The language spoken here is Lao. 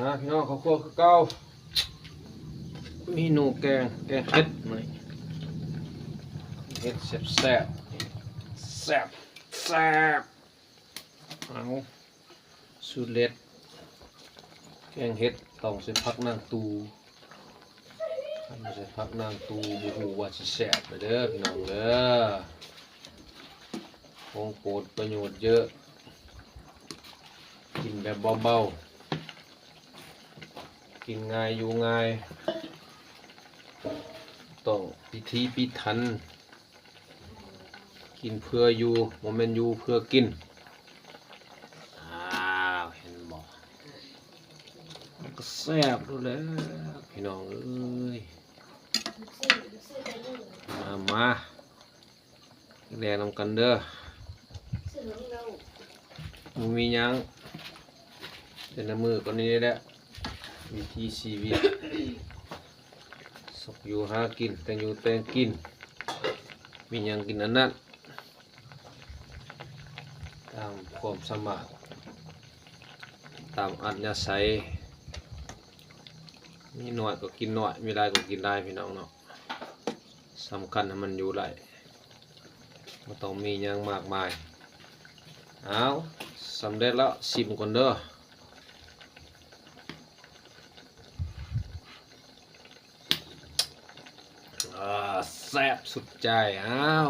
ມາພີ່ນ້ອງ ເຂົ້າຄົວຄືເກົ່າ ເມນູແກງ ແກງເຫັດມື້ນີ້ ເຫັດແຊບໆ ແຊບ ແຊບ ເອົາ ສູດເດັດ ແກງເຫັດຕ້ອງໃສ່ຜັກນາງຕູ ຄັນບໍ່ໃສ່ຜັກນາງຕູບໍ່ຮູ້ວ່າຊິແຊບເດີພີ່ນ້ອງເດີ ຂອງໂປດປະໂຫຍດເຍີະ ກິນແບບເບົາໆ ກິນງ່າຍຢູ່ງ່າຍ ຕ້ອງພິຖີພິຖັນ ກິນເພື່ອຢູ່ ບໍ່ແມ່ນຢູ່ເພື່ອກິນ ອ້າວ ເຫັນບໍ່ ມັນກໍແຊບໂລດແຫຼະ ພີ່ນ້ອງເອີຍ ມາ ມາ ແລ່ນຳກັນເດີ ບໍ່ມີຫຍັງ ແຕ່ລະມື້ກໍນີ້ແຫຼະ ວິຖີຊີວິດ ຊອກຢູ່ຫາກິນ ແຕ່ງຢູ່ແຕ່ງກິນ ມີຫຍັງກິນອັນນັ້ນ ຕາມຄວາມສາມາດ ຕາມອັດຍາໄສ ມີໜ້ອຍກໍກິນໜ້ອຍ ມີຫຼາຍກໍກິນຫຼາຍ ພີ່ນ້ອງເນາະ ສຳຄັນໃຫ້ມັນຢູ່ໄດ້ ບໍ່ຕ້ອງມີຫຍັງມາກມາຍ ເອົາ ສຳເລັດແລ້ວ ຊິມກ່ອນເດີ ອາ ແຊບສຸດໃຈ ເອົາ